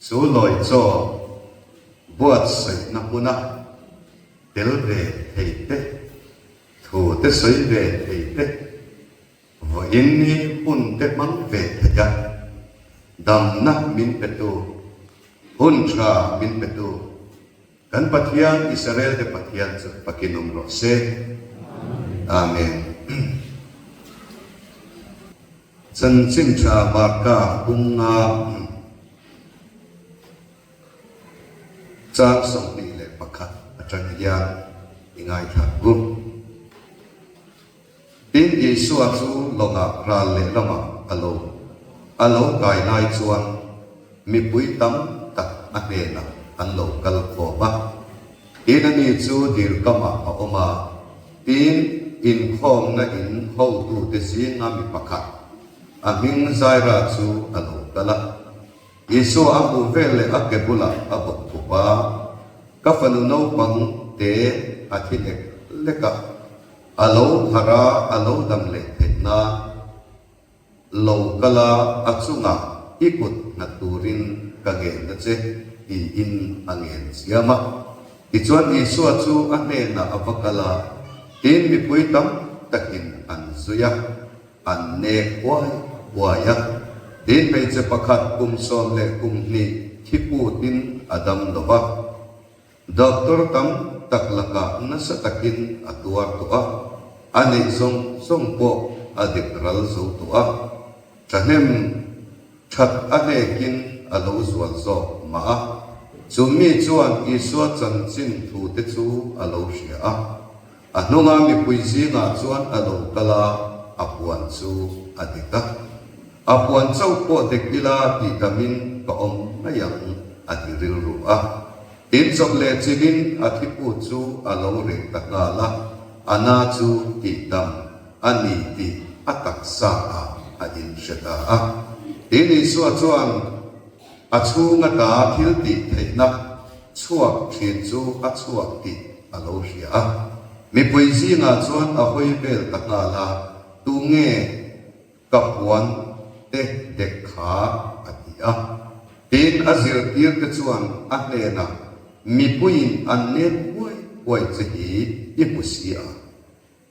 Chu lawi chaw buatsaihna hmuna tel ve thei te, thu te sawi ve thei te, vawiin ni hun te hmang ve thei a, damna min petu, hun tha min petu, kan Pathian Israel te Pathian chu fakin awm rawh se. Amen. Chanchin tha Marka bunga chang 21 atang hian i ngaithla ang u. Tin, Isua chu lawngah ral lehlamah a lo a lo kai lai chuan mipui tam tak a hnenah an lo kal khawm a. Tin, ani chu dirkamah a awm a. Tin, inkhawmna in hotute zinga mi pakhat, a hming Zaira chu a lo kal a. Isua a hmuh vel leh a ke bulah a bawk khup a, Ka fanu naupang te a thi lek lek a, a lo harh a, a lo dam leh theih nan lo kal a, a chungah i kut nghat turin ka ngen a che, tiin a ngen chiam a. Tichuan Isua chu a hnenah a va kal a, tin mipui tam takin an zui a. An nek uai uai a, tin hmeichhe pakhat kum 12 thi putin a dam lo va. Doctor tam tak lakah nasa takin a tuar tawh a, a neih zawng zawng pawh a dik ral zo tawh a. Thahnem that a hnekin a lo zual zawk mah a. Chu mi chuan Isua chanchin thute chu a lo hria a. A hnunga mipui zingah chuan a lo kal a, a puan chu a dek a. A puan chauh pawh dek ila tih damin ka awm mai ang, a ti rilru a. Tin chawp leh chilin a thipu chu a lo reh ta nghal a, a na chu tih dam a ni tih a taksa ah a inhre ta a. Tin Isua chuan a chhunga ta thil tih theihna chhuak thin chu a chhuak tih a lo hria a. Mipui zingah chuan a hawi vel ta nghal a, Tunge ka puan te dek kha? a ti a. Tin, a zirtirte chuan a hnenah, Mipuiin an nek huai huai che hi i hmu si a,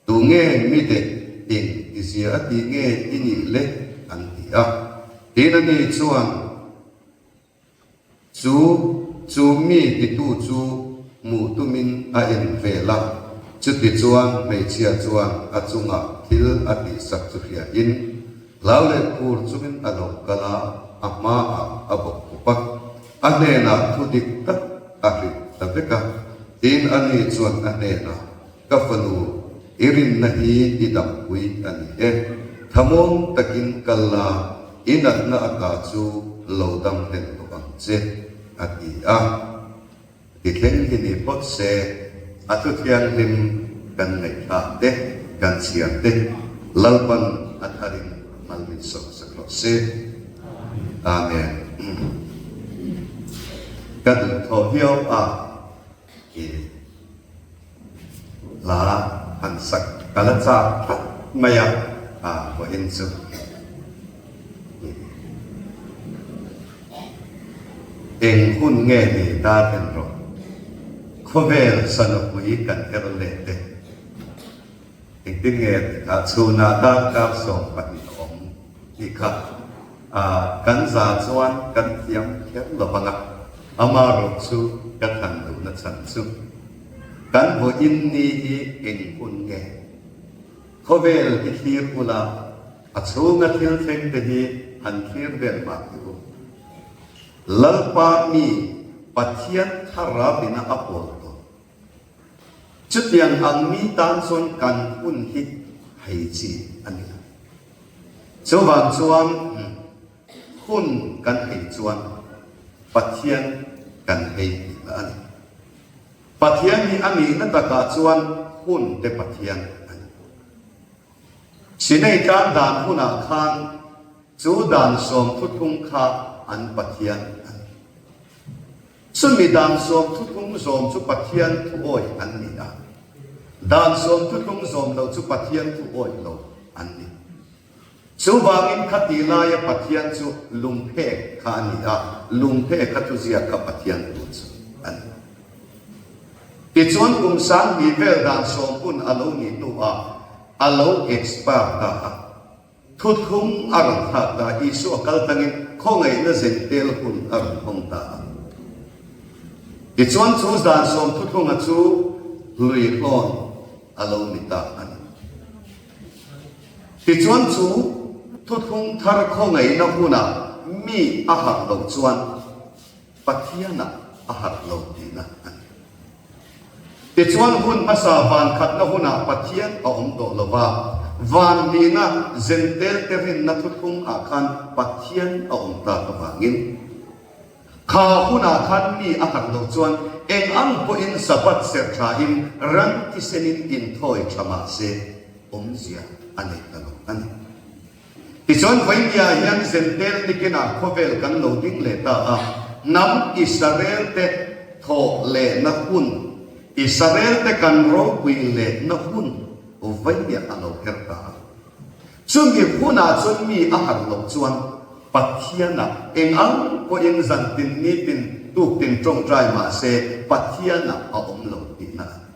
tunge mi dek eng tizia a tih nge i nih le? an ti a. Tin, ani chuan, Chu chu mi titu chu hmuh tumin a en vel a, chutichuan hmeichhia chuan a chungah thil a tihsak chu hriain hlau leh phur chungin a lo kal a, a hmaah a bawk khup a, a hnenah thu dik tak a hrilh ta vek a. Tin, ani chuan a hnenah, Ka fanu, i rinna hi i dampui a ni e. Thamawm takin kal la, i natna ata chu lo dam hlen tawh ang che, a ti a. Ti thleng hi ni phawt se, a thu thianghlim kan ngaihthlak te, kan chhiar te, Lalpan a tharin mal min sawmsak rawh se. Amen. Ka duhthawh viau a. I hla han sak ka la chak tlat mai a, a vawiin chu eng hun nge ni dar en rawh, khawvel sanupui kan her leh te engtin nge tih kha chhunah darkar 12 a awm tih kha kan za chuan kan thiam kher lo vang a, amaherawh chu ka than duhna chhan chu kan vawiin ni hi eng hun nge? Khawvel hi thlir ula a chhunga thil thleng te hi han thlir vel mah tih u. Lalpa mi Pathian thlarau ina a pawl tawh. Chutiang ang mi tan chuan kan hun hi hei chi a ni lo. Chuvang chuan hun kan hei chuan Pathian kan hei tihna a ni. Pathian hi a nihna takah chuan hun te Pathian a ni. Sinai tlang dan hunah khan chu dan sawm thuthung kha an Pathian a ni. Chumi dan 33 zawm chu Pathian thu awih an ni a, dan 33 zawm lo chu Pathian thu awih lo an ni. Chuvangin khati laia Pathian chu lungphek kha a ni a, lungphek kha thuziak kha Pathian thu chu a ni. Tichuan kum 10,000 vel dan sawmpun a lo nih hnuah a lo expire ta a. Thuthlung a rawn thlak ta, Isua kal tangin khawngaihna zentel hun a rawn hawng ta a. Tichuan chu zan sawm thuthlunga chu hluihlawn a lo ni ta a ni. Tichuan chu thuthlung thar khawngaihna hunah mi a harh loh chuan Pathianah a harh lo tihna a ni. Tichuan hun hmasa van khatna hunah Pathian a awm tawh lo va, van hnihna Zentel te rinna thuthlung ah khan Pathian a awm tak avangin kha hunah khan mi a harh loh chuan eng ang pawhin Sabbath serh thain ran thisenin inthawi tha mah se awmzia a nei ta lo a ni. Tichuan Vaimia hian Zentel nikinah khawvel kan lo ding leh ta a, hnam Israel te thawh lehna hun, Israel te kan ropui lehna hun Vaimia a lo her ta a. Chumi hunah chuan mi a harh loh chuan Pathianah eng ang pawhin zantin nitin tuktin tawngtai mah se Pathianah a awm lo tihna a ni.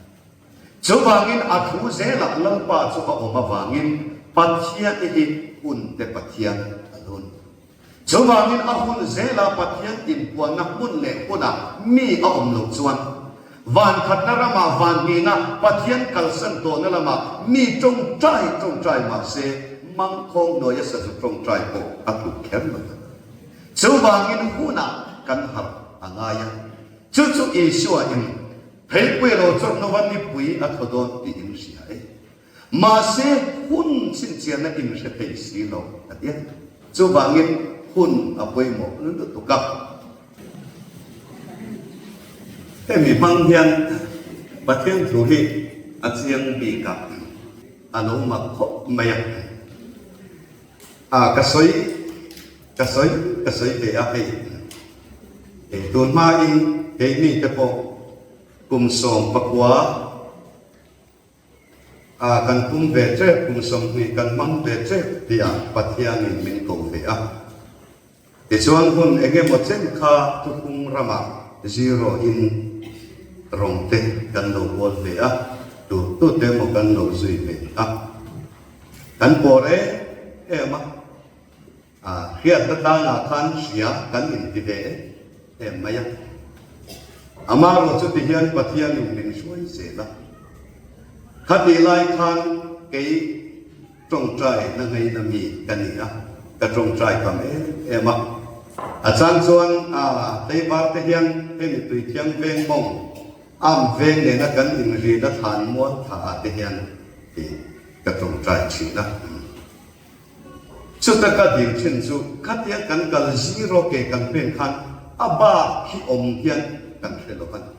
Chuvangin a thu zelah Lalpa chu a awm avangin Pathian hi hunte Pathian a lo ni. Chuvangin a hun zelah Pathian inpuanna hmun leh hunah mi a awm loh chuan van khatna ramah van hnihna Pathian kalsan tawhna lamah mi tawngtai tawngtai mah se mangkhawng hnuaia sazu tawngtai pawh a tluk kher lo vang. Chuvangin hunah kan harh a ngai a, chu chu Isua in Theipui lo chawrh nova nipui a thaw dawn tih in hria e. Mahse, hun chhinchhiahna in hre thei si lo a ti a. Chuvangin hun a pawimawh lutuk a. Hemi hmang hian Pathian thu hi a chiang bik a, a lo mak khawp mai a. A, ka sawi, ka sawi, ka sawi ve a hei. Hei tun hmain keini te pawh kum 19 a kan pum ve tep, kum 20 kan hmang ve tep tih ah Pathianin min ko ve a. Tichuan hun eng emaw chen kha thupung ramah zero in rawng te kan lo bawl ve a, tu tu te emaw kan lo zui ve a. Kan pawr em em a, a hriatna tlangah khan hria kan inti ve em em mai a. Amaherawhchu ti hian Pathianin min hruai zel a. Khatih lai khan kei Tawngtai na ngaina mi ka ni a, ka tawngtai tam em em a. A chang chuan a tleivar te hian hemi Tuithiang veng mawng am veng nena kan inrina thlan mual tha ah te hian i ka tawngtai thin a. Chuta ka dil thin chu khatia kan kal zero ke kan pen khan a bak hi awm hian kan hre lo a ni.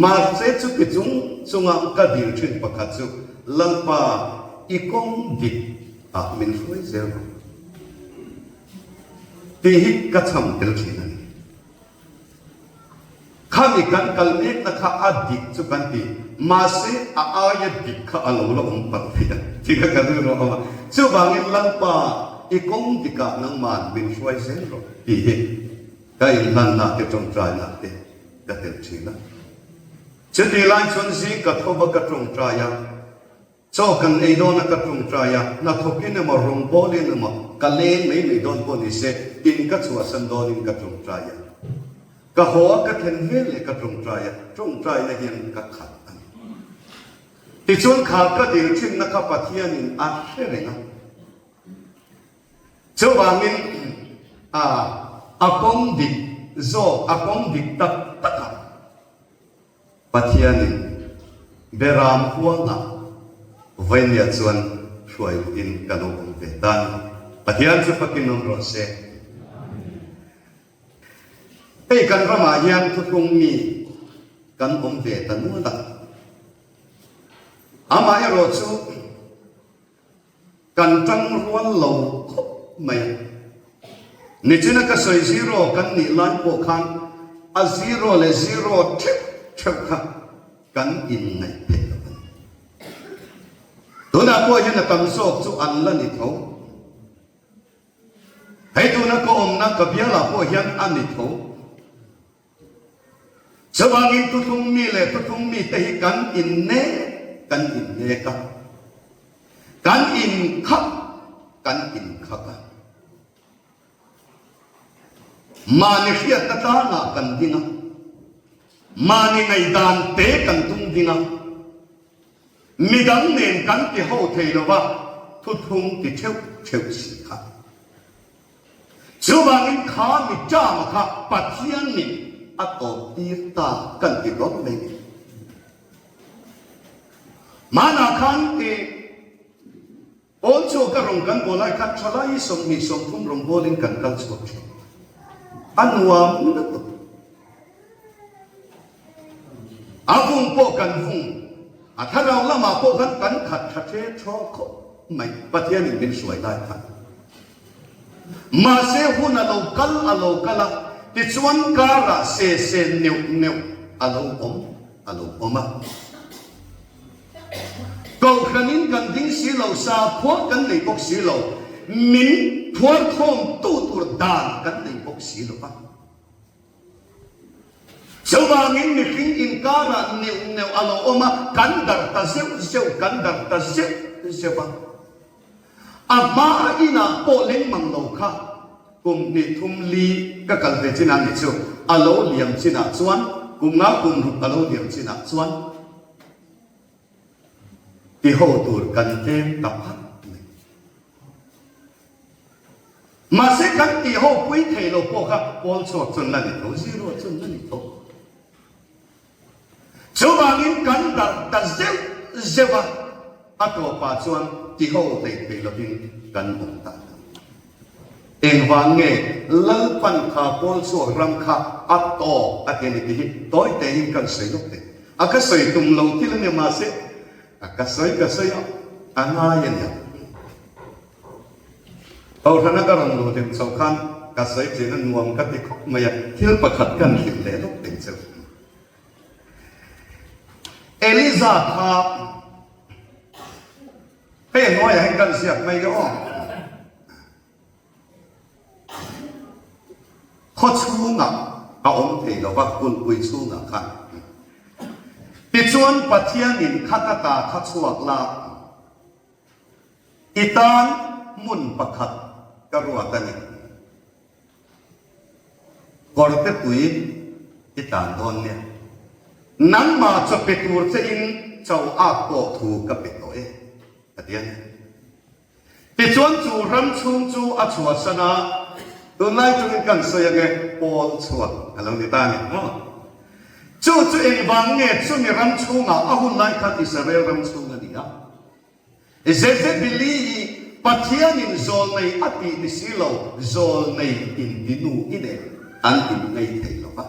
Mahse chuti chung chunga ka dil thin pakhat chu, Lalpa, i kawng dik ah min hruai zel rawh tih hi ka chham tel thin a ni. Khami kan kal mekna kha a dik chu kan ti, mahse a aia dik kha a lo la awm palh thei a tih kha ka rilru a awm a. Chuvangin Lalpa, i kawng dikah nangman min hruai zel rawh tih hi ka inhlanna te tawngtaina te ka tel thin a. Chutih lai chuan zing ka tho va ka tawngtai a, chaw kan ei dawn a ka tawngtai a, hnathawkin emaw rawngbawlin emaw ka leng mai mai dawn pawh ni se in ka chhuahsan dawnin ka tawngtai a. Ka haw a ka thlen vel leh ka tawngtai a, tawngtaina hian ka khat a ni. Tichuan kha ka dil thinna kha Pathianin a hre reng a. Chuvangin a a kawng dik zawk, a kawng dik tak takah Pathianin Beram huangah Vainia chuan hruai luhin ka lo awm ve ta ni. Pathian chu fakin awm rawh se. Hei kan ramah hian thuthlung mi kan awm ve ta nual a. Amaherawhchu Kan tang rual lo khawp mai a. Nichina ka sawi zero kan nih lai pawh khan a zero leh zero theuh theuh kha kan inngaih theih lo a ni. Tunah pawh hian a tam zawk chu an la ni tho. Hei tuna ka awmna ka bialah pawh hian a ni tho. Chuvangin thuthlung mi leh thuthlung mite hi kan innek kan innek a, kan inkhak kan inkhak a. Mahni hriatna tlangah kan ding a, mahni ngaihdan te kan tum ding a, midang nen kan ti ho thei lova thuthlung ti theuh theuh si kha. Chuvangin kha mi ṭama kha Pathianin a tawp tir ta kan ti dawn mai ni. Hmanah khan i Pawl chu ka rawn kan bawl ai khan thalai 20 30 rawn bawlin kan kal chhuak thin. A nuam lutuk. A vung pawh kan vung, a thlarau lamah pawh khan kan khat tha the thaw khawp mai Pathianin min hruai lai khan. Mahse hun a lo kal a lo kal a, tichuan karah se se neuh neuh a lo awm a lo awm a. Kohhranin kan ding si lo, sakhua kan nei bawk si lo, min phuarkhawm tu tur dan kan nei bawk si lo va. Chuvangin mihring inkarah neuh neuh a lo awm a, kan darh ta zeuh zeuh, kan darh ta zeuh zeuh a. A hma inah pawh leng mang lo kha kum hnih thum li ka kal ve chinah nih chu a lo liam chinah chuan kum nga kum ruk a lo liam chinah chuan ti ho tur kan tlem ta phat mai. Mahse kan ti ho pui thei lo pawh kha pawl chhuak chuan la ni tho, zero chuan la ni tho. Chuvangin kan darh ta zeuh zeuh a, a tawpah chuan tiho hlei thei lovin kan awm ta lo. Engvang nge Lalpan kha pawl chhuak ram kha a tawp a ti a ni tih hi tawi tein kan sawi lawk thei. A ka sawi tum lo thil a nia mahse a ka sawi ka sawi a, a ngai a nia. Kohhrana ka rawn luh hlim chho khan ka sawi thin a nuam ka ti khawp mai a, thil pakhat kan hrilh leh lawk thei cheu. Eliza kha hei a hnuaiah hian kan ziak mai nge aw. Khaw chhungah a awm thei lo va, kulhpui chhungah khan. Tichuan Pathianin kha ka ta kha chhuak la. I tan hmun pakhat ka ruat a ni. Kawrte pui i tlan dawn nia. Nangmah chaw pe tur che in cho ak pawh thu ka pe tawh e, a ti a ni. Tichuan chu ram chhung chu a chhuahsan a, tunlai chungin kan sawi ange pawl chhuak a lo ni ta a ni maw? Chu chu engvang nge chumi ram chhungah a hun lai khan Israel ram chhung a ni a. Jezebeli hi Pathianin zawlnei a tih ni si lo, zawlnei intinu i nen an inngai thei lo va.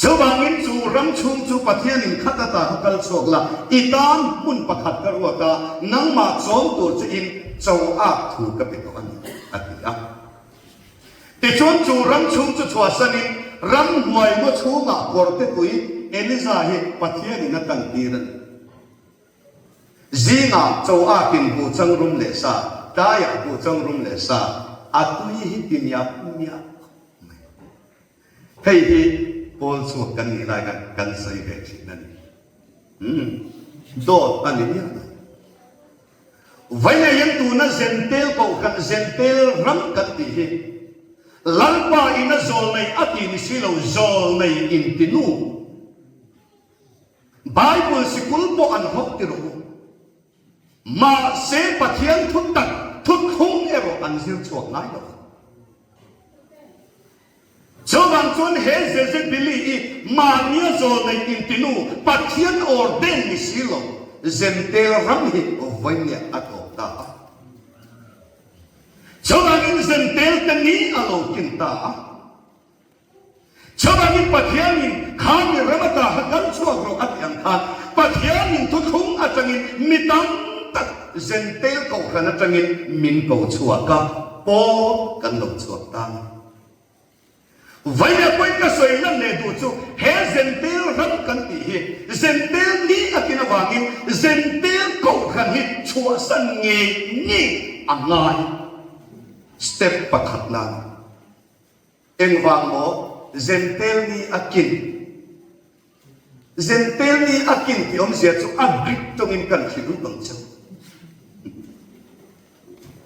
Chuvangin chu ram chhung chu Pathianin khat ata kha kal chhuak la, i tan hmun pakhat ka ruat a, nangmah chawm tur che in cho ak thu ka pe tawh a ni, a ti a. Tichuan chu ram chhung chu chhuahsanin ramhnuai ngaw chhungah kawrte tui Eliza hi Pathianin a tantir a ni. Zingah chaw akin buh chang rum leh sa, tlaiah buh chang rum leh sa, a tui hi ti miah miah khawp mai. Hei hi pawl chhuak kan nih lai khan kan sawi ve thin a ni. Umm, dawt a ni miah lo. Vaineiin tuna Zentel kohhran Zentel ram kan tih hi Lalpa ina zawlnei a ti ni si lo, zawlnei intinu. Bible sikul pawh an hawk ti rawh u. Mahse Pathian thu tak thuthlung erawh an zir chhuak ngai lo. Chuvang chuan he Jezebeli i mahnia zawlnei intinu Pathian ordain ni si lo Zentel ram hi vawinia a tawp ta a. Chuvangin Zentel te ni a lo kin ta a. Chuvangin Pathianin kha mi ram ata kha kal chhuak rawh a tih ang khan Pathianin thuthlung atangin mi tam tak Zentel kohhran atangin min ko chhuak a, pawl kan lo chhuak ta a ni. Vawiah pawhin ka sawi lan leh duh chu he Zentel ram kan tih hi Zentel ni a tin avangin Zentel kohhran hi chhuahsan ngei ngei a ngai. Step pakhatna a ni. Engvang maw Zentel ni a kin? Zentel ni a kin tih awmzia chu a Greek tawngin kan hrilh lut ang che u.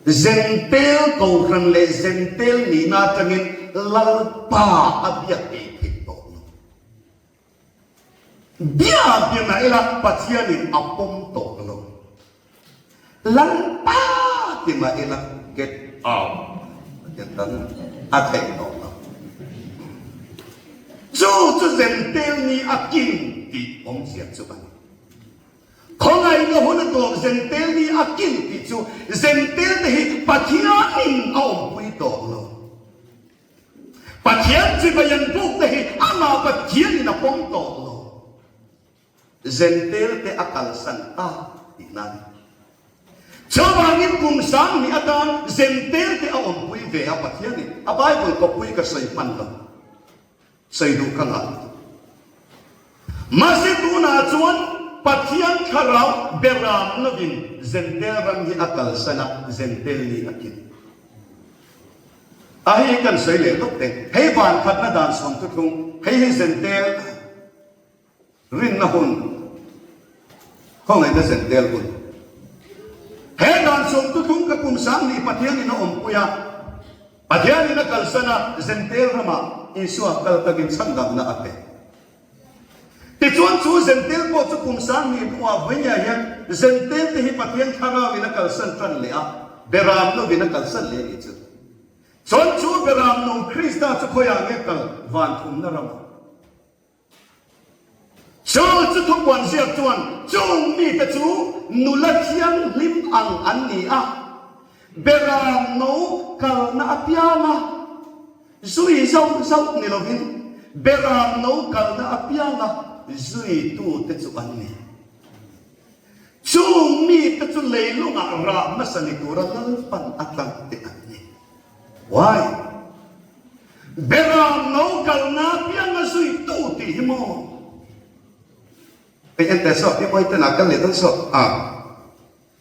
Zentel kohhran leh Zentel nihna atangin Lalpa a biak ei theih tawh lo. Bia bia mah ila Pathianin a pawm tawh lo. Lalpa ti mah ila get out Pathian tan a theih tawh lo. Chu chu Zentel ni a kin tih awmzia chu a ni. Khawngaihna hun a tawp Zentel ni a kin tih chu Zentel te hi Pathianin a awmpui tawh lo. Pathian chibai an buk te hi amah Pathianin a pawm tawh lo. Zentel te a kalsan ta tihna a ni. Chuvangin kum 2000 atan Zentel te a awmpui ve a Pathianin a Bible kawppui ka sawi hman lo. Sawi duh ka ngah lutuk. Mahse tunah chuan Pathian thlarau beram lovin Zentel ram hi a kalsan a, Zentel ni a kin. A hei hi kan sawi leh lawk teh. Hei van khatna dan sawm thuthlung, hei hi Zentel Rinna hun, khawngaihna zentel hun. He dan sawmtu tlung ka kum 2000 Pathianin a awmpui a, Pathianin a kalsan a, zentel ramah Isua kal takin chhandamna a pe. Tichuan chu zentel pawh chu kum 2000 hnuah vawinia hian zentel te hi Pathian thlarauin a kalsan tan leh a, beram lovin a kalsan leh a nih chu. Chuan chu beram no Krista chu khawiah nge kal van thumna ramah? Chu chu thupuan ziak chuan chung mite chu nula thianghlim ang an ni a, beram no kalna apianga zui zauh zauh ni lovin beram no kalna apianga zuitute chu an ni. Chung mite chu leilungah rah hmasa ni tura Lalpan a tlangte an ni. Why? Beram no kalna pianga zuitu tih hi maw? Hei en teh saw, pi Mawi tenah kal leh dawn saw, ah,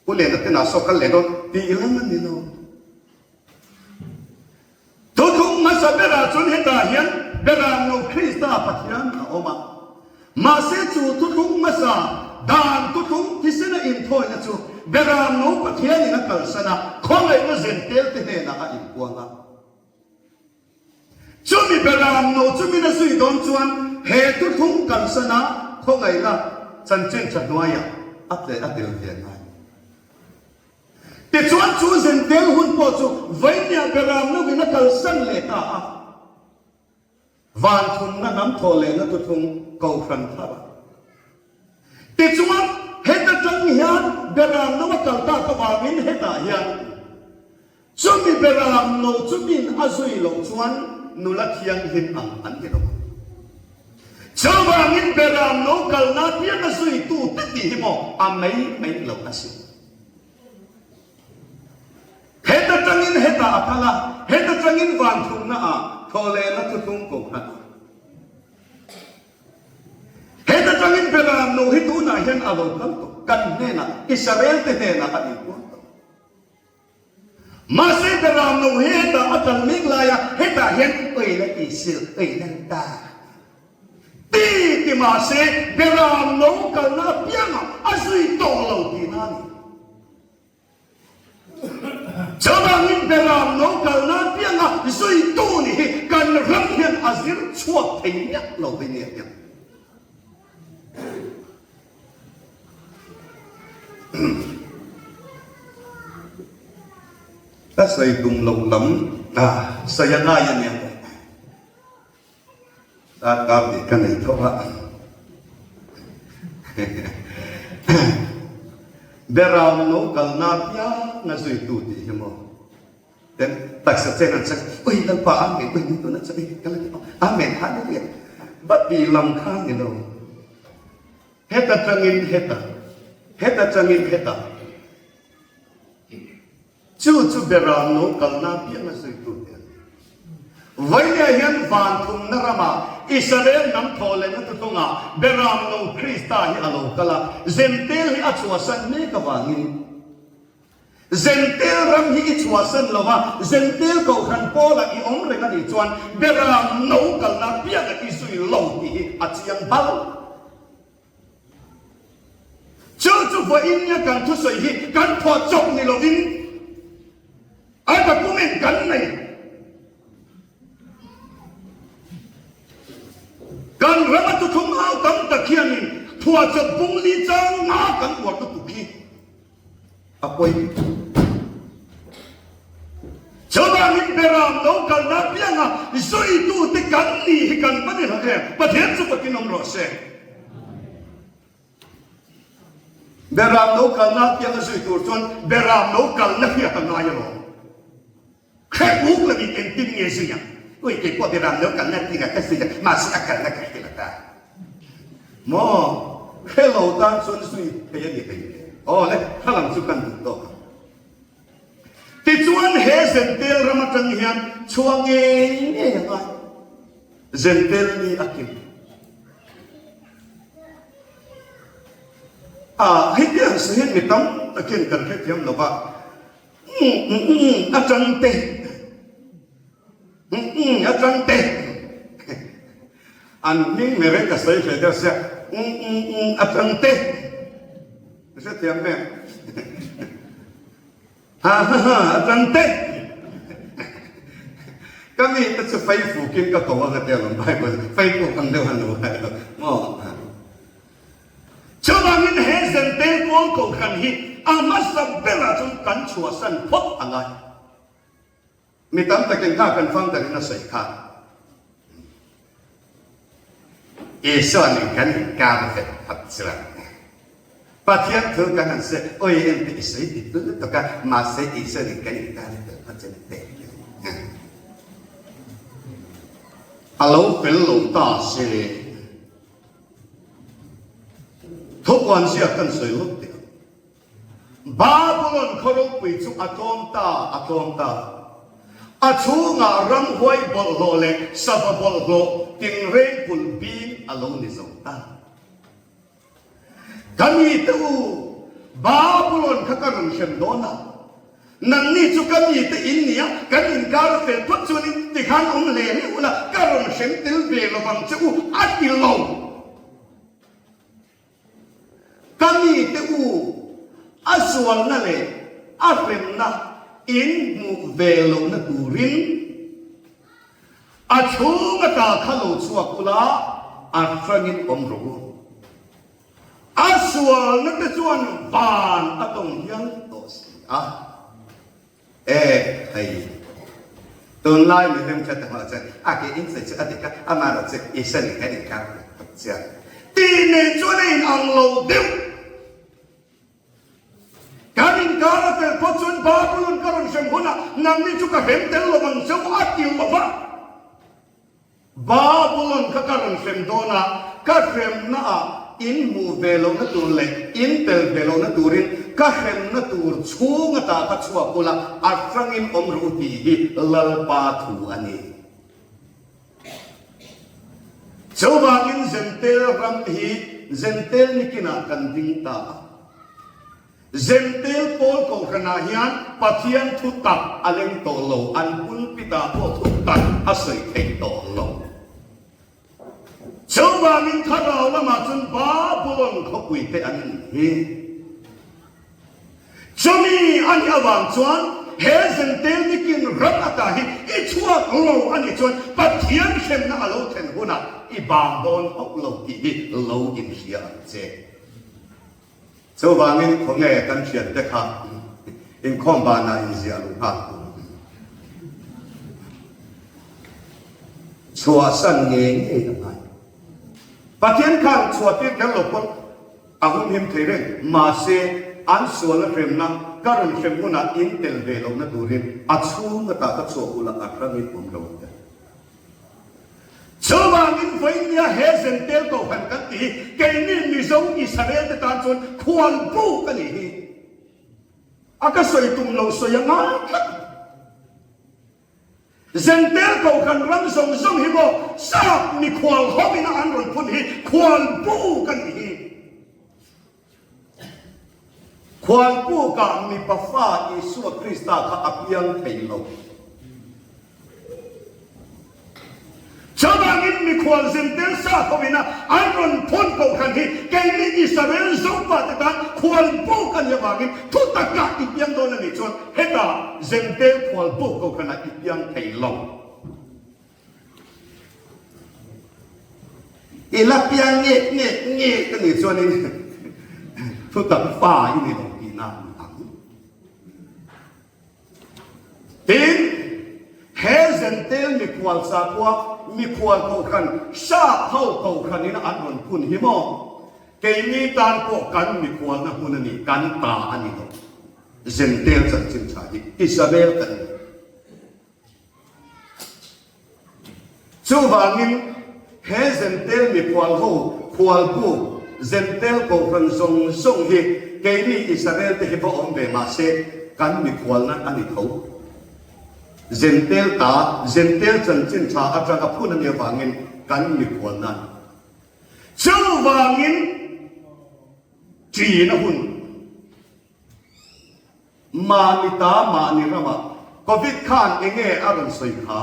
Pu Lena tenah saw kal leh dawn tih i lang a ni lo. Thuthlung hmasa berah chuan hetah hian Beram no Krista Pathian a awm a. Mahse chu thuthlung hmasa dan thuthlung thisena inthawina chu Beram no Pathianin a kalsan a, khawngaihna zentel te hnenah a inpuang a. Chumi Beram no chu min a zui dawn chuan he thuthlung kalsan a khawngaihna chanchin tha hnuaiah a tle a tel ve ngai. Tichuan chu zentel hun pawh chu Vainia Beram no in a kalsan leh ta a. Van thumna hnam thawh lehna thuthlung Kohhran thar a. Tichuan, heta tang hian Beram no a kal tak avangin hetah hian chumi Beram no chu min a zui loh chuan nula thianghlim ang an ni lo ang. Chuvangin Beram no kalna pianga zuitu te tih hi maw a mai mai lo a si. Heta tangin hetah a kal a, heta tangin van thumna ah thawhlehna thuthlung kohhran a. Heta tangin Beram no hi tunah hian a lo kal tawh, kan hnenah, Israel te hnenah a inpuang tawh. Mahse Beram no hi hetah a kal mek lai a, hetah hian Oila Isil, Oilanta ti ti mahse Beram no kalna apiangah a zui tawh lo tihna a ni. Chuvangin Beram lo kalna apianga zuitu ni hi kan ram hian a zir chhuak thei miah lo hi nia hian. Ka sawi tum loh lam sawi a ngai a nia. Darkar tih ka nei tho a. Beram lo kalna piang a zuitu tih hi maw? Ten taksa chen an chak, Ui Lalpa Amen, ui min tuna chak, ka la ti aw, Amen, Hallelujah. Va ti lam kha ni lo. Heta tangin heta, heta tangin heta. Chu chu Beram lo kalna pianga zuitu te an ni. Vainia hian van thumna rama Israel hnam thawh lehna thuthlungah Beram lo Krista hi a lo kal a, Zentel hi a chhuahsan mek avangin. Zentel ram hi i chhuahsan lo va, Zentel kohhran pawlah i awm reng a nih chuan Beram no kalna pianga i zui lo tih hi a chiang bal. Chu chu vawiin nia kan thusawi hi kan thawh chawp ni lovin a document kan nei. Kan rama thuthlung au tam tak hianin phuahchawp bung li chang nga kan uar lutuk hi a pawi. Chuvangin Beram lo kalna apianga zuitute kan ni hi kan va ni hlauh em? Pathian chu fakin awm rawh se. Beram lo kalna apianga zui tur chuan Beram lo kalna hriat a ngai alawm. Khreh uk lovin engtin nge zui ang? Ui, kei pawh Beram lo kalna tingah ka zui a, mahse a kalna ka hre lo ta. Maw? Hre lo tan chuan zui thei a ni thei le. Aw le, kha lam chu kan duh tawk ang. Tichuan he Zentel ram atang hian chhuah ngei ngei a ngai. Zentel ni a kim. A, hetiang si hian mi tam takin kan hrethiam lo va. Umm atang te umm atang te an hming mi reng ka sawi hle deuh sia umm atang te ka hrethiam em ha ha ha atang te ka mi te chu feifukin ka ko ang a tia lawm bible feifuk ang deuh han lo hai lo maw. Chuvangin he Zentel pawl kohhran hi a hmasa berah chuan kan chhuahsan phawt a ngai. Mi tam takin kha kan founder in a sawi kha. Isua nen kan inkar vet phawt chuan Pathian thu kan han sawi, awi engte i sawi dik lutuk a, mahse Isua nen kan inkar vet phawt chuan i pek a lo fel lo ta se. Thupuan ziak kan sawi lawk teh ang. Babulon khaw ropui chu a tlawm ta, a tlawm ta. A chhungah ramhuai bawlhhlawh leh sava bawlhhlawh tingreng pulh bing a lo ni zo ta. Ka mite u, Babulon kha ka rawn hrem dawn a. Nangni chu ka mite in nia, kan inkar a fel phawt chuanin tikhan awm hle hle ula, ka rawn hrem tel ve lovang che u, a ti lo. Ka mite u, a sualna leh a hremna in hmuh ve lohna turin a chhung ata kha lo chhuak ula, a hrangin awm rawh u. A sualna te chuan van a tawng hial tawh si a. E hei, tunlai mi hlimtha te hmah chuan a ke insawi chu a dik a, amaherawh chu Isua nen kan inkar hle tawh chiang. Tih nen chuan a inang lo deuh. Kan inkar a fel phawt chuan Babulon ka rawn hrem hunah nangni chu ka hrem tel lo ang che u a ti lo va. Babulon kha ka rawn hrem dawn a, ka hremnaah in hmuh ve lohna tur leh in tel ve lohna turin ka hremna tur chhung ata ka chhuak ula, a hrangin awm rawh u tih hi Lalpa thu a ni. Chuvangin Zentel ram hi Zentel nikinah kan ding ta a. Zentel pawl kohhranah hian Pathian thu tak a leng tawh lo, an pulpit-ah pawh thu tak a sawi theih tawh lo. Chuvangin thlarau lamah chuan Babulon khawpui te an ni hi. Chumi a nih avang chuan he Zentel nikin ram ata hi i chhuak lo a nih chuan Pathian hremna a lo thlen hunah i bang dawn hauh lo tih hi lo inhria ang che. Chuvangin khawnge kan thiante kha inkhawm banah inziah luh nghal tur. Chhuahsan ngei ngei a ngai. Pathian khan chhuahtir kher lo pawn a humhim thei reng. Mahse, an sualna hremna ka rawn hrem hunah in tel ve lohna turin a chhung atah ka chhuah ula a hrangin awm lo ang che. Chuvangin vawinia he Zentel Kohhran kan tih hi keini Mizo Israel te tan chuan khual buk a nih hi. A ka sawi tum lo sawi a ngai tlat. Zentel Kohhran ram zawng zawng hi maw sap mikhual ho ina an rawn phun hi khual buk a nih hi. Khualpukah mipa fa Isua Krista kha a piang thei lo. Chuvangin mikhual Zentel sa hovina an rawn phun kohhran hi keini Israel Zofate tan khualbuk a nih avangin thu takah i piang dawn a nih chuan hetah Zentel khualbuk kohhranah i piang thei lo. I la piang ngek ngek ngek a nih chuanin thu tak fa i ni lo tihna a ni ang. Tin, he Zentel mikhual sakhua mikhual kohhran Sap ho kohhranin an rawn phun hi maw? Keini tan pawh kan mikhualna hmun a ni, kan ta a ni lo. Zentel chanchin tha hi Isabel kan ni. Chuvangin, he Zentel mikhual ho khualbu Zentel kohhran zawng zawng hi keini Israel-te hi va awm ve mah se, kan mikhualna a ni tho. Zentel ta, Zentel chanchin tha atanga phun a nih avangin kan mikhualna a ni. Chuvangin, ṭin a hun. Mahni ta mahni ramah Covid khan enge a rawn sawi kha?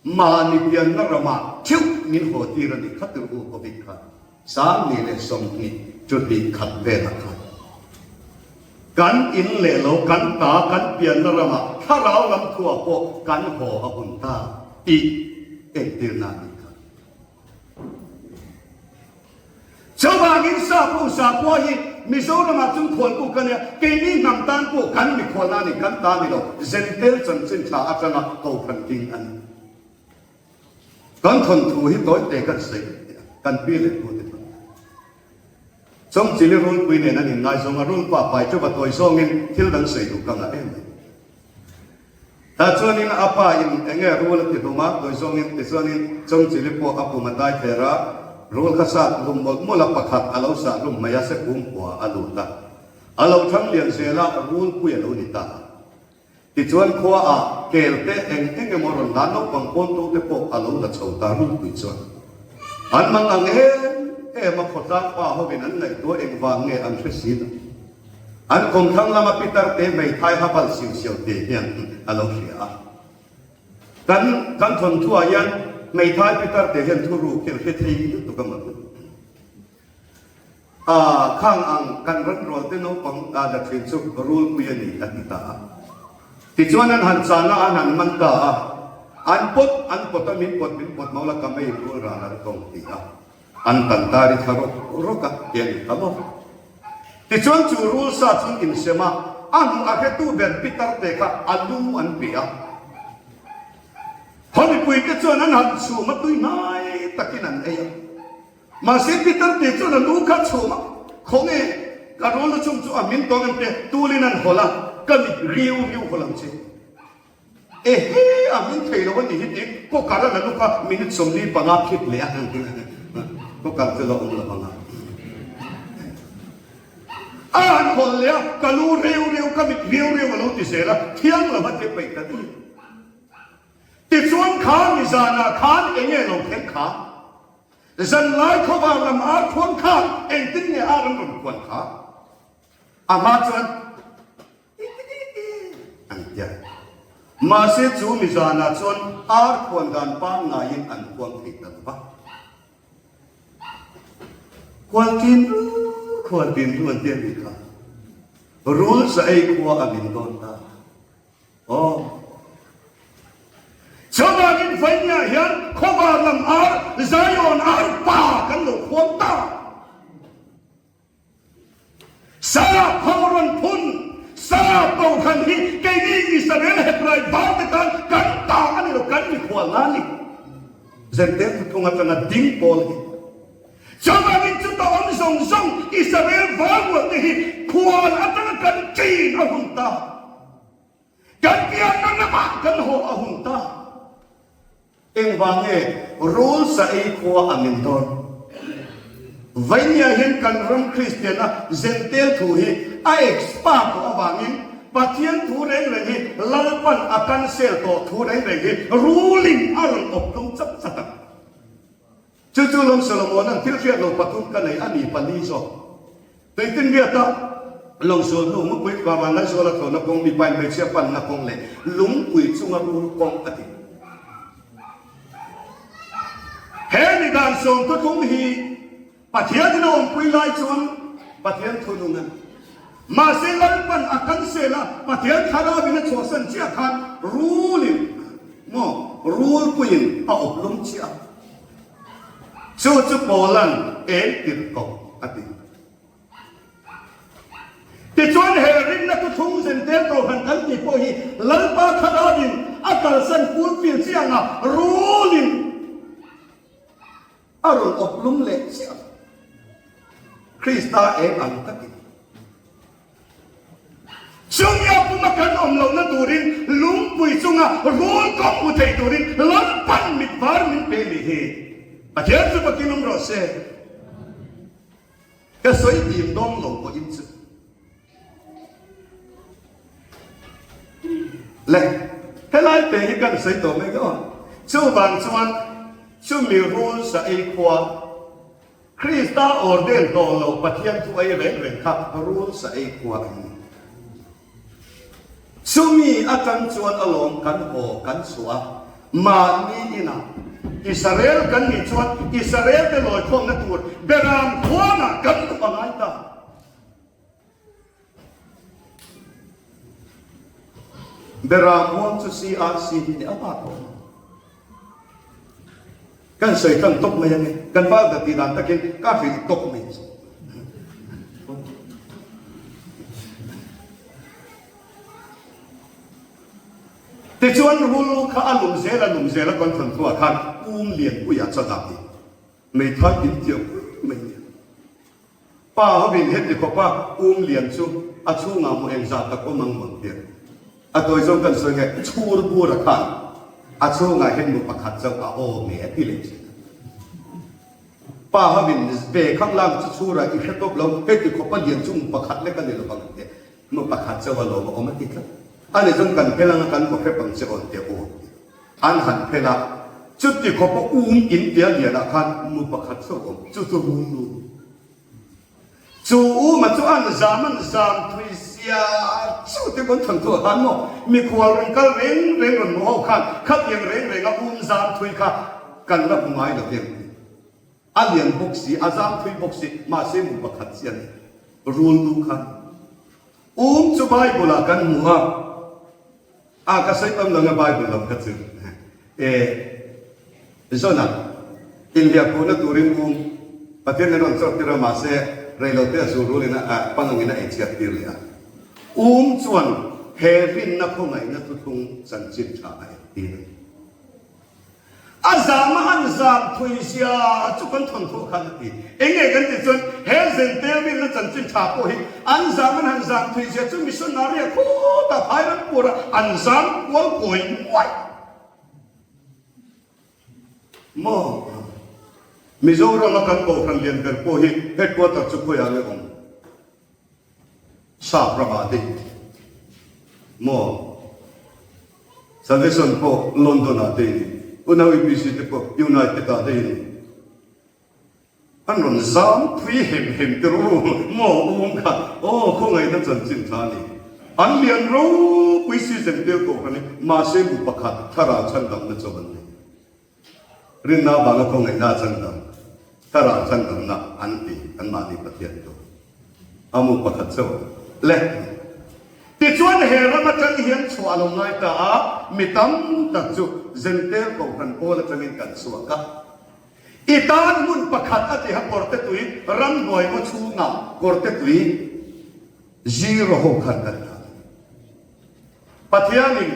Mahni pianna ramah theuh min haw tir a nih kha tur u Covid khan 20 leh 20 khat velah khan kan in leh lo kan ta kan pianna ramah thlarau lam thuah pawh kan haw a hun ta tih entirna a nih kha. Chuvangin Sapu Sapua hi Mizoramah chung khualpu ka nia, keini hnam tan pawh kan mikhualna a ni, kan ta ni lo, Zentel chanchin tha atanga kohhran ding a ni. Kan thawnthu hi tawi te kan sawi teh a, kan pi leh pu te thawnthu. Chawngchili rulpui nen an inngaizawng a, rulpa pai teuh a tawi zawngin thil dang sawi duh ka ngah em mai. Tah chuanin a pa in enge rul a ti hlum a, tawi zawngin tichuanin Chawngchili pawh a pum a tai thler a, rul kha sat hlum mawlh mawlh a, pakhat a lo sah hlum mai a, se pum kua a lut a, a lo thang lian zel a, rulpui a lo ni ta a. Tichuan khua ah kel te eng eng emaw rawn la naupang pawntu te pawh a lo la chho ta rulpui chuan an mang ang em em a, khawtlang pa hovin an ngaihtuah engvang nge an hre si lo. An kawmthlang lama pitar te hmeithai habal siu siau te hian a lo hria a. Kan kan thawnthuah hian hmeithai pitar te hian thuruk hi an hre thei lutuk a maw? A khang ang kan ran rual te naupang a la thin chu rulpui a ni a ti ta a. Tichuan an han chana an han man ta a. An pawt an pawt a min pawt min pawt maula ka mei rul ral an tawng ti a. An tan ta ri thla rawk rawk a, ti a ni ta maw? Tichuan chu rul sa chu insem a, a hmuh a hretu ber Pitar te kha a lu an pe a. Khaw mipuite chuan an han chhum a, tui hnai takin an ei a. Mahse Pitar te chuan a lu kha chhum a, Khawnge ka rul lu chung chu a min tawng em te tulin an hawlh a, ka mit riu riu hawlh ang che. Ehe a min thei lo a nih hi tiin cooker a la luk a, minute 45 khip leh a, cooker chu la awm lo ang a. A han hawn leh a, ka lu reu reu, ka mit riau riau a lo ti zel a, thiang lo a ti peih ta daih. Tichuan kha nizanah khan enge lo thleng kha? Zanlai khawvar lam ar khuan khan engtin nge ar an rawn khuan kha? A hma chuan An ti a. Mahse chu mi zanah chuan ar khuan dan pangngaiin an khuang thei ta lo va. Khualtin ru, khualtin ru an ti a nih kha. Rul sa ei khua a min dawn ta. Aw. Chuvangin Vainia hian khawvar lam ar, Zion ar pa kan lo khuang ta. Sap ho rawn phun, Sap Kohhran hi keini Israel Hebrai varte tan kan ta a ni lo, kan mikhual a ni. Zente thuthlung atanga ding pawl hi. Chuvangin chuta awm zawng zawng Israel valrualte hi khual atanga kan ṭin a hun ta. Kan pianna ramah kan haw a hun ta. Engvang nge rul sa ei khua a min dawn? Vainia hian kan ram Kristianna Zentel thu hi a expert tawh avangin Pathian thu reng reng hi Lalpan a cancel tawh thu reng reng hi ruling a rawn awp tlum chat chat a. Chu chu lawm Solomona'n thil hriat lo pathum ka nei a ni pali zawk. Tuitinriata. Lawngsual hnu mupui tluka Vanlaizuala thlawhna kawng, mipa in hmeichhia panna kawng leh lungpui chunga rul kawng a ti. He ni dan 33 hi Pathian in a awmpui lai chuan Pathian thunung a ni. Mahse Lalpan a cancel a, Pathian thlarau in a chhuahsan chiah khan rul in maw rulpuiin a awp lum chiah a. Chu chu Paula'n eng tirh ko a ti. Tichuan he rinna thuthlung zentel kohhran kan tih pawh hi Lalpa thlarauin a kalsan fulfill chiah anga rulin a rawn awp lum leh chiah a. Krista eng ang takin. Chumi a puma kan awm lohna turin lungpui chunga rul kawng hmu thei turin Lalpan mit var min pe ni hi. Pathian chu pakin awm rawh se. Ka sawi dim dawn lo pawhin chu. Le, helai te hi kan sawi tawh mai dawn. Chuvang chuan chumi rul sa ei khua Krista ordain tawh lo Pathian thu ei reng reng kha rul sa ei khua an ni. Chumi atang chuan alawm kan haw kan chhuah a, mahni inah Israel kan nih chuan Israel te lawikhawmna tur Beram khuangah kan luh a ngai ta. Beram huang chu CRC hi ni a bak awm. Kan sawi tlang tawp mai ange, kan val ber tih dan takin ka hrilh tawp mai chu. Tichuan rul kha a lum zel a lum zel a kan thawn hnuah khan pum lianpuiah chuan dah tih hmeithai in tiang pui mai nia. Pa hovin heti khawpa um lian chu a chhungah hmu engzah tak awm ang maw tia a tawi zawng kan sawi nge chhur bur a khan a chhungah hian mu pakhat chauh a awm e a ti leh thin a. Pa hovin ve khang lang chu chhurah i hre tawp lo heti khawpa lian chu mu pakhat lek a ni lovang tia mu pakhat chauh a lawm a awm a ti tlat. Ani zawng kan phel anga kan vaw hrep ang che awn tia aw tia an han phel a chuti khawpa um in tia lianah khan mu pakhat chauh awm chu chu rul lu Chu uma chu an zam an zam thui zia chu te kan than thu ah khan maw mikhual rawn kal reng reng rawn hmu ho khan khatiang reng reng a um zam thui kha kan la hmu ngai lo em a lian bawk si a zam thui bawk si mahse mu pakhat chian rul lu khan um chu bible ah kan hmu a. A ka sawi tam lo na Bible lam kha chu e Zona inhliahkhuhna turin um Pathian in rawn chawk tir a mahse reilote a zu rulin a pangangin a eichhiat tir leh a. Um chuan he rinna khawngaihna thuthlung chanchin tha a entir a ni. A zam a han zam thui zia chu kan thawn thawh khan a ti. Eng nge kan tih chuan he Zentel rinna chanchin tha pawh hi an zam an han zam thui zia chu missionary a khutah phai ram pura an zam kual kawi muai maw? Mizoram a kan kohhran lian ber pawh hi headquarter chu khawiah nge awm? Sap ramah te maw Salvation pawh London ah te in unau UPC te pawh United ah te in an rawn zam phui hem hem te ru maw um kha aw khawngaihna chanchin tha a ni an lian ropui season tel kohhran hi mahse bu pakhat thlarau chhandamna chaw an nei. Rinna avanga khawngaihna a chhandam, thlarau chhandamna an ti anmahni Pathian chu a mu pakhat chauh le. Tichuan he ram atang hian chhuah a lo ngai ta a, mi tam tak chu Zentel Kohhran pawl atangin kan chhuak a. I tan hmun pakhat a tiha kawrte tui ramhnuai ngaw chhungah kawrte tui zero ho khan kan dah a ni. Pathianin.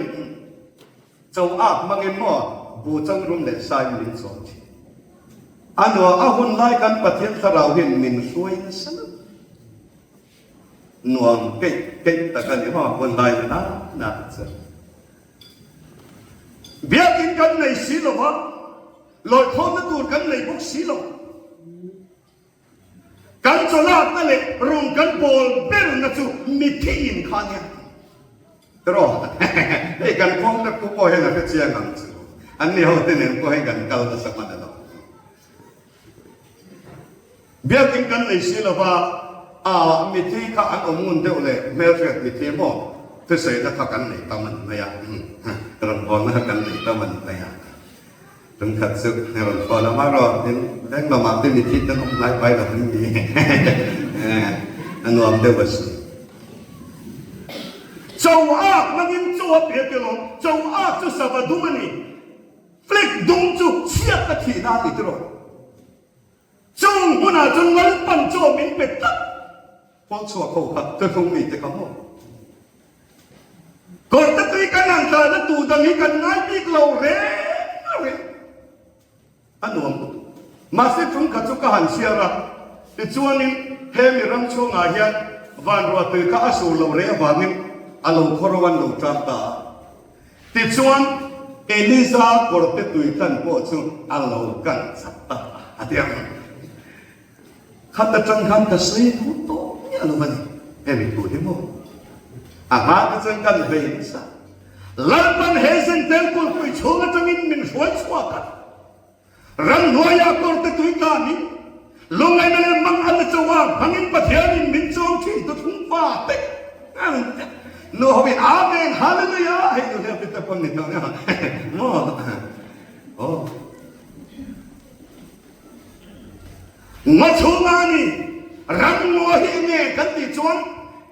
Cho ak hmangin maw bu chang rum leh sain min chawm thin. A nua a hun lai kan Pathian thlarau hian min hruai nasa lo. Nuam keih keih tak a ni maw hun lai na na chu. Biakin kan nei si lo va, lawikhawmna tur kan nei bawk si lo. Kan chawlakna leh rawng kan bawl berna chu mithi in kha nia. Tiraw? Hei kan kawng te pu pawh hian a hre chiang ang chu. An ni ho te nen pawh hian kan kal nasa hman alo. Biakin kan nei si lova. A mithi kha an awm ngun deuh leh hmelhriat mithi maw thusawina kha kan nei tam a ni mai a, rawngbawlna kha kan nei tam a ni mai a. Tumkhat chu rawn thawn a marawh tin veng lamah te mithi te an awm hnai pai lo an ni a nuam deuh a si. Cho ak hmangin chaw a pe tel awm, cho ak chu sava dum a ni, flag dum chu chhiat a thihna a ni tiraw. Chung hmunah chuan Lalpan chaw min pe tlat. Pawl chhuak ho kha thuthlung mite kha maw? Kawrte tui kan han tlahna tu dang hi kan ngai bik lo reng reng. A nuam lutuk. Mahse chung kha chu ka han chhiar a, tichuanin he mi ram chhungah hian vanruah tui kha a sur lo reh avangin a lo khawro an lo tang ta a. Tichuan, Eliza kawrte tui tlan pawh chu a lo kan chak ta a ti ang. Khat atang khan ka sawi duh tawh miah lo a ni. Hemi thu hi maw? A hma te chuan kan vei nasa. Lalpan he zentel kulpui chhung atangin min hruai chhuak a. Ramhnuaia kawrte tui tlanin, lungngaihna leh manganna chawa hmangin Pathianin min chawm thin tu thung fa te nu hoin Amen Hallelujah hei nu hian Peter pawn ni tawh nia maw aw Ngaw chhunga ni ramngaw hi enge kan tih chuan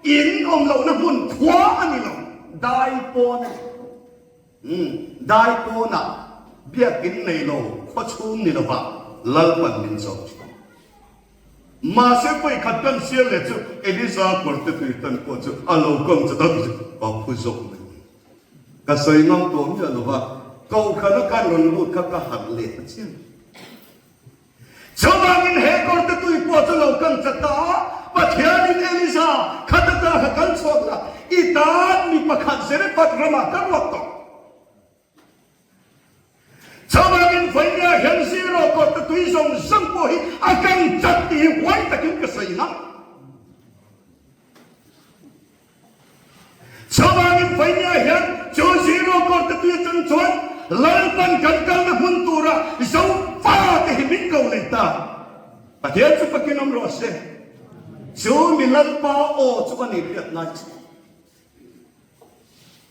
in awm lohna hmun khua a ni lo dai pawn a ni. Umm, dai pawnah biakin nei lo khaw chhung ni lovah Lalpan min zawk thin. Mahse vawikhat kan sial leh chu Eliza kawrte tui tan pawh chu a lo kawng chu tak chu a phu zawk mai. Ka sawi ngam tawh miah lova kohhrana kan rawn lut kha ka harh leh ta chiang. Chuvangin he kawrte tui pawh chu lo kang chat ta a, Pathianin Eliza khat ata kha kal chhuak la, i tan mi pakhat Zarephath ramah ka ruak tawh. Chuvangin vawinia hian zero kawrte tui zawng zawng pawh hi a kang chat tih hi huai takin ka sawi ngam. Chuvangin vawinia hian chu zero kawrte tui atang chuan Lalpan kan kalna hmun tura Zofa te hi min ko leh ta. Pathian chu fakin awm rawh se. Chu mi Lalpa aw chu a ni hriat ngai chu.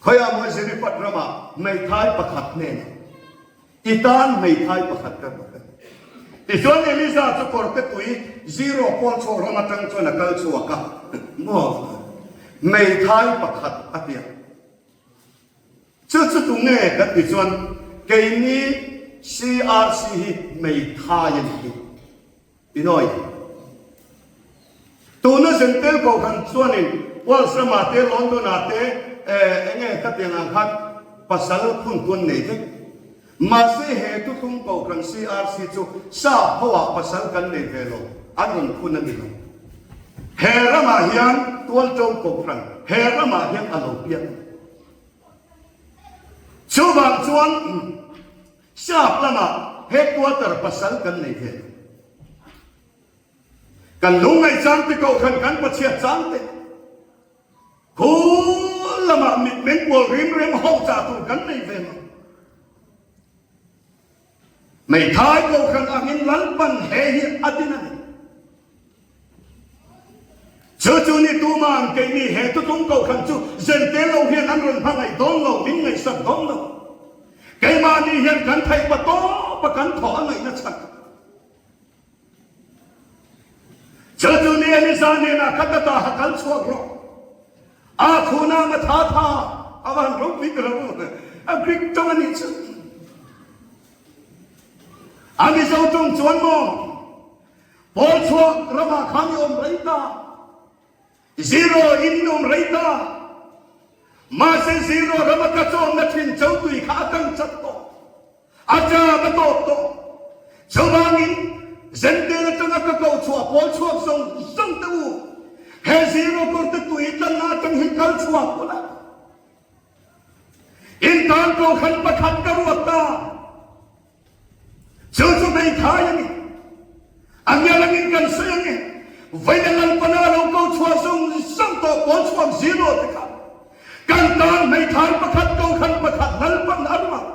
Khawiah maw Zarephath ramah hmeithai pakhat hnenah I tan hmeithai pakhat ka rawh a ni. Tichuan Eliza chu kawrte tui zero pawl chhuak ram atang chuan a kal chhuak a, Maw hmeithai pakhat a ti a. Chu chu tu nge kan ti chuan keini CRC hi hmeithai a ni hi. Pinoy. Tuna Zentel Kohhran chuanin Wales ramah te London-ah te enge khatiang ang khan pasal phun tuan nei vek. Mahse he thuthlung Kohhran CRC chu sap hoah pasal kan nei ve lo, an rawn phun a ni lo. He ramah hian Tualṭo Kohhran he ramah hian a lo piang a ni. Chuvang chuan Sap lamah headquarter pasal kan nei ve lo. Kan lungngaih chang te kohhran kan pachhiat chang te khul lamah mitmeng kual rim rem ho chah tur kan nei ve lo. Hmeithai kohhran angin Lalpan he hi a din a ni. Chu chu ni tuman keini he tutum kohhran chu zentel lo hian an rawn hmangaih dawn lo, min ngaihsak dawn lo. Keimahni hian kan theih pa tawp a kan thawh a ngaihna chhan. Chu chu ni Eliza hnenah ka tata ha kal chhuak rawh. A khuna ma tha tha a van ropui ta lo. A Greek tawng a nih chu. A Mizo tawng chuan maw? Pawl chhuak ramah khan i awm rei ta. Zero in in awm rei ta. Mahse zero rama ka chawmna thin chotui kha a kang chat tawh. A jam a tawp tawh. Chuvangin Zentel atanga ka ko chhuah pawl chhuak zawng zawng te u, he zero kawrte tui tlanna atang hi kal chhuak ula. In tan kohhran pakhat ka ruat ta. Chu chu hmeithai a ni. A ngial angin kan sawi ang e. Vawiin Lalpana lo ko chhuah zawng zawng tawh pawl chhuak zero te kha kan tan hmeithai pakhat kohhran pakhat Lalpan a ruat.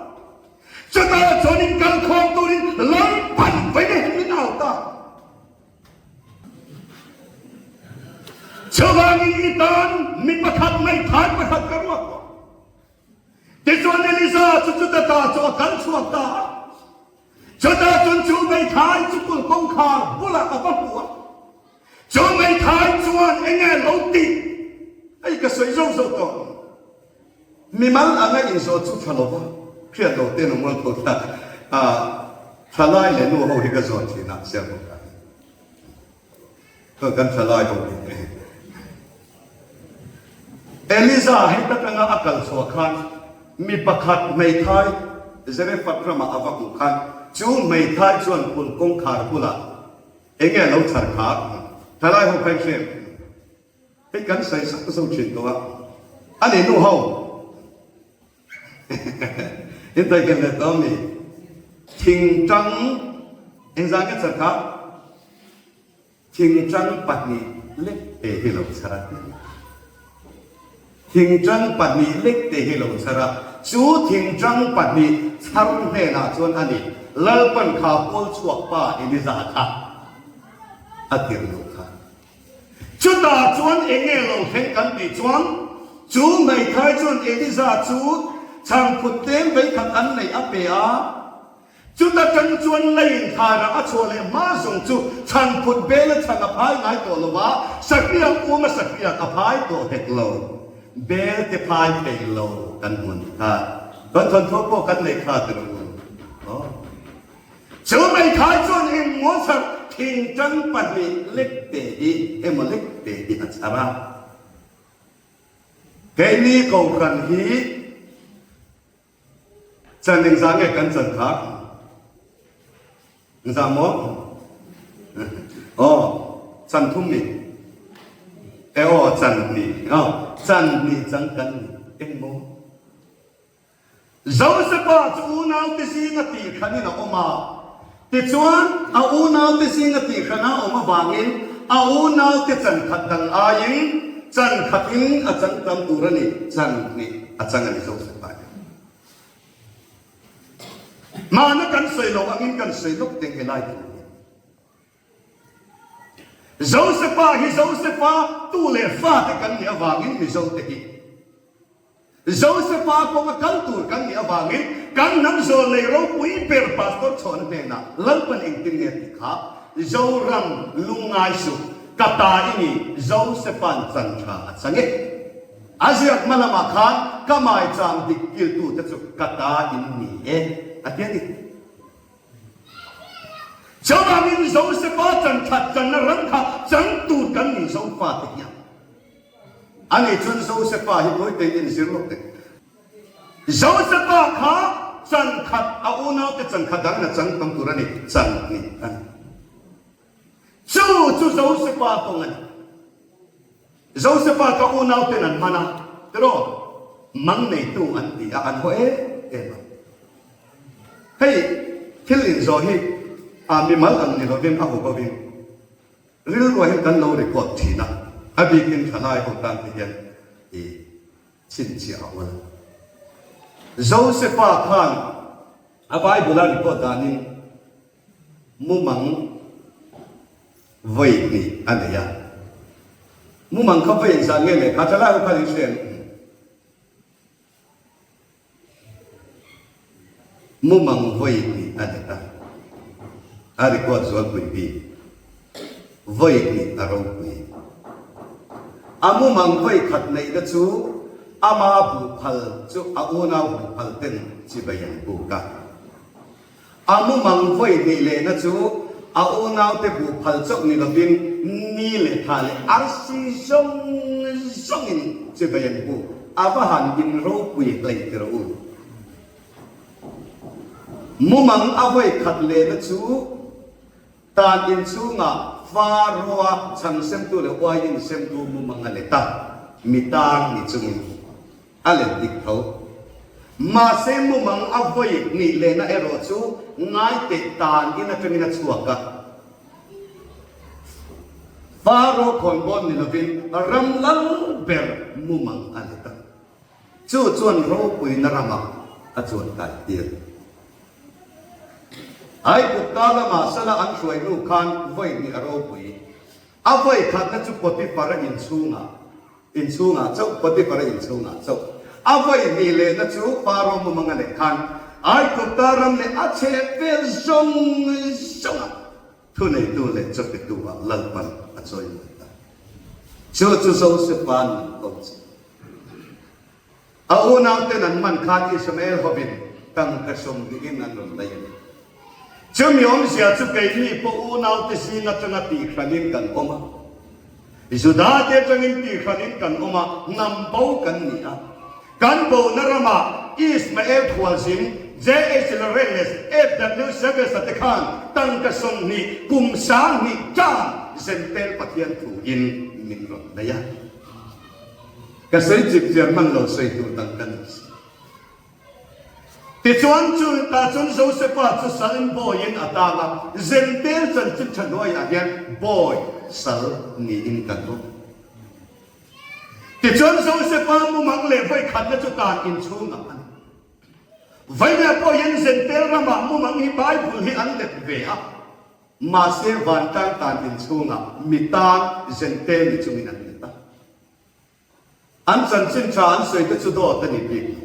Chutah chuan in kal khawm turin Lalpan vawiin hian min au ta. Chuvangin i tan mi pakhat hmeithai pakhat ka ruat tawh. Tichuan Eliza chu chuta ta chu a kal chhuak ta a. Chutah chuan chu hmeithai chu kulh kawngkhar bulah a va hmu a. Chu hmeithai chuan enge lo tih? Hei ka sawi zo zo tawh. Mimal anga inzawh chu tha lova, hriat lo ten a mual tho ta. Thalai leh nu ho hi ka zawt thin a, siam bawk a. Kan thalai ho hi. Eliza heta tanga a kal chhuah khan mi pakhat hmeithai Zarephath ramah a va hmuh khan chu hmeithai chuan kulh kawngkhar bulah enge a lo chhar kha thalai ho kha in hre em? Hei kan sawi zauh zauh thin tawh a, a ni nu ho in taihkhelh leh tawh ami? Thingtang engzah nge chhar kha? Thingṭang pahnih lek te hi lo chhar a. Thingṭang pahnih lek te hi lo chhar a. Chu thingṭang pahnih chhar hnenah chuan a ni, Lalpan kha pawl chhuak pa Eliza kha a tirh loh kha. Chutah chuan eng nge lo thleng kan tih chuan, chu hmeithai chuan Eliza chu chhangphut tlem veikhat an neih a pe a. Chuta tang chuan leiin thairah a chhuah leh hma zawng chu chhanphut bel a chhan a phai ngai tawh lo va, sahriak um a sahriak a phai tawh hek lo. Bel te phai thei lo kan hmu a nih kha. Kan thawnthaw pawh kan nei kha ti rawh u. Aw. Chu meithai chuan engmaw chhar thingtang pahnih lek te hi emaw lek te hi a chhar a. Keini Kohhran hi Chan engzah nge kan chan kha? Engzah maw? Aw, chan thum ni. E aw, chan hnih. Aw, chan hnih chang kan ni. Eng maw? Josefa chu unaute zinga tihhranin a awm a. Tichuan, a unaute zinga tihhrana a awm avangin a unaute chan khat dang aiin chan khatin a chang tam tur a ni, chan hnih a chang a ni Josefa hian. Hmana kan sawi loh angin kan sawi lawk teng helai thu hi. Josefa hi Josefa tu leh fate kan nih avangin Mizote hi Josefa kawnga kal tur kan nih avangin kan hnam zawlnei ropui ber Pastor Chhawna hnenah Lalpan engtin nge tih kha Zoram lungngai suh ka ta i ni Josefa'n chan tha a chang e. A ziak hma lamah khan ka maichang dik kiltute chu ka ta in ni e a ti a ni. Chuvangin Josefa chan that channa ram kha chang tur kan ni Zofate hian. Ani chuan Josefa hi tawite in zir lawk teh. Josefa kha chan khat a unaute chan khat dangin a chang tam tur a ni, chan hnih a ni. Chu chu Josefa kawng a ni. Josefa kha unauten an man a, tiraw? Mang neitu an ti a, an haw em em a. Hei thil inzawh hi a mimal ang ni lovin a huhovin Rilruah hian kan lo record thin a, a bikin thalai ho tan te hian i chhinchhiah a awl. Josefa khan a Bible a record danin mumang vawi hnih a nei a. Mumang kha vawi engzah nge lehkha thalai ho khan in hre em? Mumang vawi hnih a let a, a record zualpui bik vawi hnih a ropui. A mumang vawi khat neihna chu ama buhphal chu a unau buhphal ten chibai an buk a. A mumang vawi hnih lehna chu a unaute buh phal chauh ni lovin ni leh tha leh arsi zawng zawngin chibai an bu. A va han in ropui hleih ti rawh u. Mumang a vawi khat lehna chu tan in chhungah Faroa chhang semtu leh uaiin semtu mumang a let a, mi tang ni chungin. A let dik tho. Mahse mumang a vawi hnih lehna erawh chu ngaiteh tan in atangin a chhuak a. Faro khawnbawn ni lovin ram lal ber mumang a let a. Chu chuan ropuina ramah a chuan kai tir. Aigupta lamah sala an hruai hnu khan vawi hnih a ropui. A vawi khatna chu Potiphara inchhungah, inchhungah chauh, Potiphara inchhungah chauh. A vawi hnih lehna chu Faro mumanga leh khan Aigupta ram leh a chhehvel zawng zawngah thuneitu leh chawpetu ah Lalpan a chawimawi ta. Chu chu Josefa nun kawng chu. A unauten an man khan Ishmael hovin tangka 20in an rawn lei a ni. Chumi awmzia chu keini pawh unaute zing atanga tihhranin kan awm a, Judate atangin tihhranin kan awm a, hnam bo kan ni a. Kan bona ramah Ishmael khualzin JH Lorenz, FW Savage-a te khan tangka 20 kum 2000 tan Zentel Pathian thuin min rawn lei a. Ka sawi chip chiar hman lo sawi tur dang ka nei si. Tichuan chu tah chuan Josefa chu salin bawiin a tang a, Zentel chanchin tha hnuaiah hian bawi sal niin kan awm. Tichuan Josefa mumang leh vawikhatna chu tan inchhungah a ni. Vawiinah pawh hian Zentel ramah mumang hi Bible hi an let ve a. Mahse vantlang tan inchhungah mi tan Zentel ni chungin an let a. An chanchin tha an sawi te chu dawt a ni bik lo.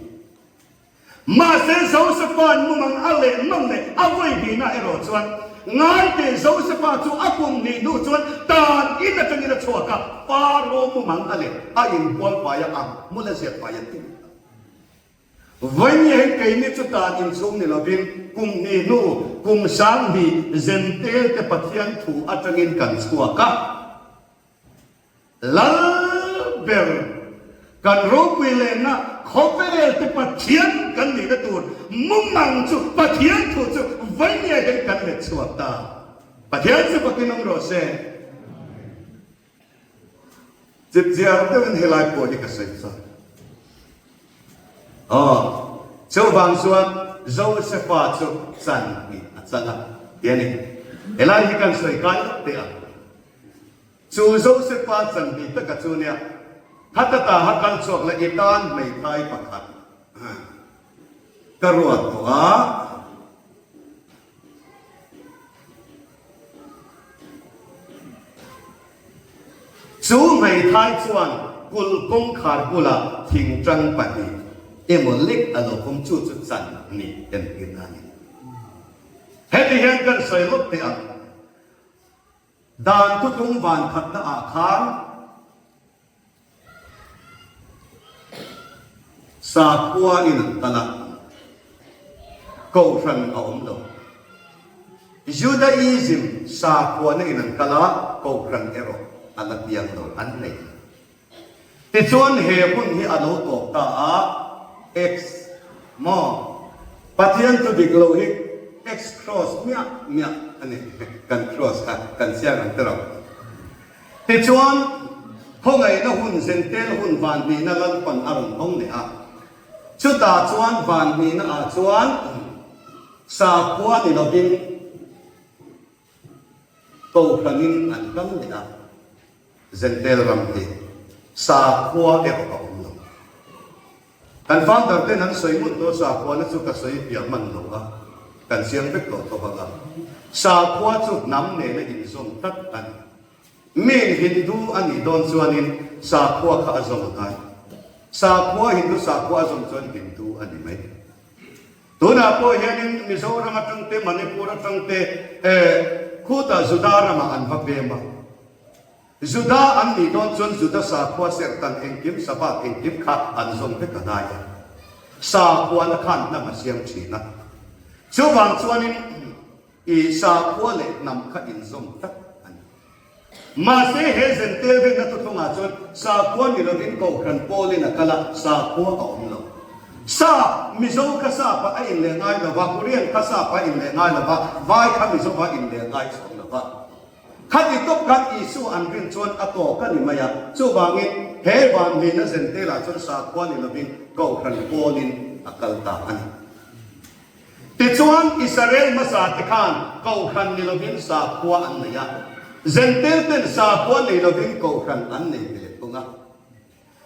Mahse Josefa mumang a leh man leh a vawi hnihna erawh chuan ngaite Josefa chu a kum hnih hnu chuan tan in atangin a chhuak a, Faro mumang a leh a inbual fai a ang hmul a ziak fai an ti leh ta. Vawiin hian keini chu tan inchhung ni lovin kum hnih hnu kum 2000 Zentel te Pathian thu atangin kan chhuak a. Lal ber, kan ropui lehna khawvel te Pathian kan nihna tur mumang chu Pathian thu chu vawinia hian kan let chhuak ta. Pathian chu fakin awm rawh se. Chipchiar deuhin helai pawh hi ka sawi chak. Aw, chuvang chuan Josefa chu chan hnih a chang a ti a ni. Helai hi kan sawi kai lawk teh ang. Chu Josefa chanhnih taka chu nia, Khata ta ha kal chhuak la i tan hmeithai pakhat ka ruat tawh a. Chu hmeithai chuan kulh kawngkhar bulah thingtang pahnih emaw lek a lo awm chu chu chanhnih entirna a ni. Heti hian kan sawi lawk teh ang. Dan thutlung van khatna ah khan sakhua in an kal a, kohhran a awm lo. Judaism sakhuana in an kal a, kohhran erawh a la piang lo, an nei lo. Tichuan he hun hi a lo tawp ta a, X maw? Pathian chu dik lo hi X cross miah miah a ni, kan cross kha kan chiang ang tiraw? Tichuan khawngaihna hun Zentel hun vanhnihna Lalpan a rawn hawng leh a, chutah chuan vanhnihna ah chuan sakhua ni lovin Kohhranin an kal leh a, Zentel ram hi sakhua erawh a awm lo. Kan founder ten an sawi ngut tawh sakhuana chu ka sawi piah hman lo a, kan chiang vek tawh tho vang a. Sakhua chu hnam nena inzawm tlat a ni. Min Hindu a nih dawn chuanin sakhua kha a zawm a ngai. Sakhua Hindu sakhua a zawm chuan Hindu a ni mai. Tunah pawh hianin Mizoram atang te, Manipur atang te eh khutah Juda ramah an va pem a. Juda an nih dawn chuan Juda sakhua serhtan engkim, Sabbath engkim kha an zawm vek a ngai a. Sakhuana khan hnam a siam thin a. Chuvang chuanin i sakhua leh hnam kha inzawm tlat a ni. Mahse, he zentel rinna thuthlungah chuan sakhua ni lovin Kohhran pawlin a kal a, sakhua a awm lo. Sap, Mizo kha Sapa a inleh ngai lo va, Korean kha Sapa a inleh ngai lo va, Vai kha Mizova a inleh ngai chhuak lo va. Khati tawp khan Isua an rin chuan a tawk a ni mai a. Chuvangin, he vanhnihna zentelah chuan sakhua ni lovin Kohhran pawlin a kal ta a ni. Tichuan, Israel hmasa te khan kohhran ni lovin sakhua an nei a, Zentel ten sakhua nei lovin kohhran an nei ve thung a.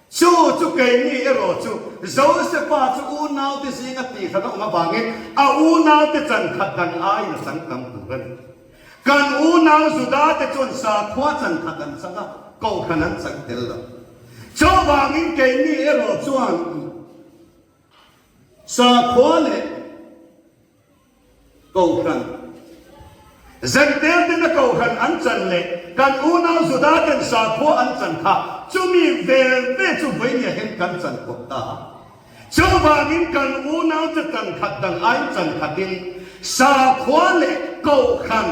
Chu chu keini erawh chu Josefa chu unaute zinga tihhran a awm avangin a unaute chan khat dan aiin a chang tam tur a ni. Kan unau Juda-te chuan sakhua chan khat an chang a, kohhran an chang tel lo. Chuvangin keini erawh chuan sakhua leh Kohhran. Zentel tena kohhran an chan leh kan unau Juda ten sakhua an chan kha chumi ve ve chu vawinia hian kan chan kawp ta a. Chuvangin kan unau chu chan khat dang aiin chan khatin sakhua leh kohhran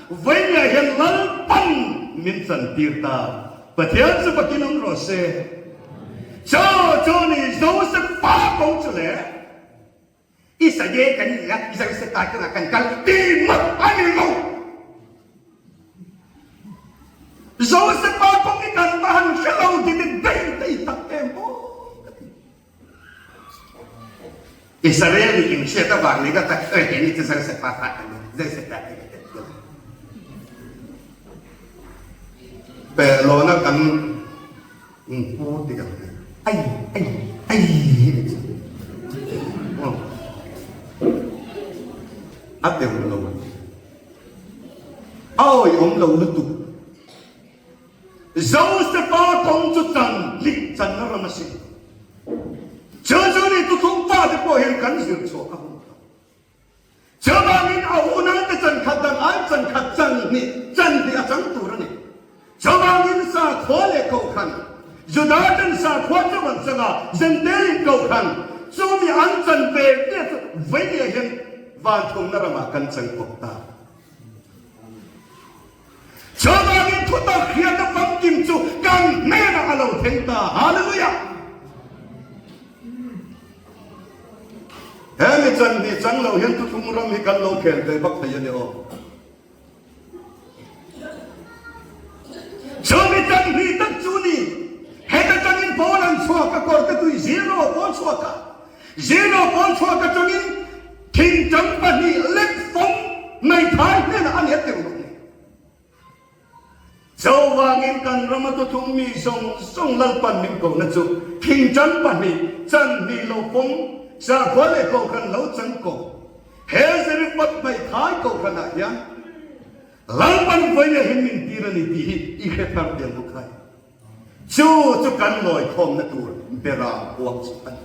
vawinia hian Lalpan min chan tir ta. Pathian chu fakin awm rawh se. Chu chu ni Joseph pa ko chu le. I saye kan ni a, i zau se tai kawngah kan kal ti ngawt a ni lo. Josepa kawng i kan va han hre lo ti te daih daih tak em aw ka ti. Israel nih in hriat avang ni ka ta oi ke ni chu Josepa fa kan ni, Josepa kan ni te ti lo. Pe lona kan Pu ti ang hi. Ai ai ai ni chu. A teuh lo. A awihawm lo lutuk. Josefa kawng chu chan hnih channa ram a si. Chu chu ni tuthung pa te pawh hian kan zir chhuah a hun tawh. Chuvangin a unaute chan khat dang ai chan khat chan hnih chan hnih a chang tur a ni. Chuvangin sakhua leh kohhran, Judaten sakhua chauh an chang a, Zentelin kohhran, chumi an chan ve ve chu vawinia hian vanthumna ramah kan chang kawp ta. Chuvangin thutak hriatna famkim chu kan hnenah a lo thleng ta. Hallelujah! He mi chan hnih chang lo hian thuthlung ram hi kan lo khel ve vak thei a ni aw. Chumi chan hnih tak chu ni, heta tangin pawl an chhuak a, kawrte tui zero pawl chhuak a, zero pawl chhuak atangin Thingtang pahnih lek fawng hmeithai hnenah a ni a tirh loh ni. Chuvangin kan rama tuthung mi zawng zawng Lalpan min kohna chu thingtang pahnih chan hnih lo fawng sakhua leh kohhran lo chang ko. He Zarephath hmeithai kohhranah hian Lalpan vawiin hi min tir a ni tih hi i hre thar tel bawk hai. Chu chu kan ngawikhawmna tur bera huang chu a ni.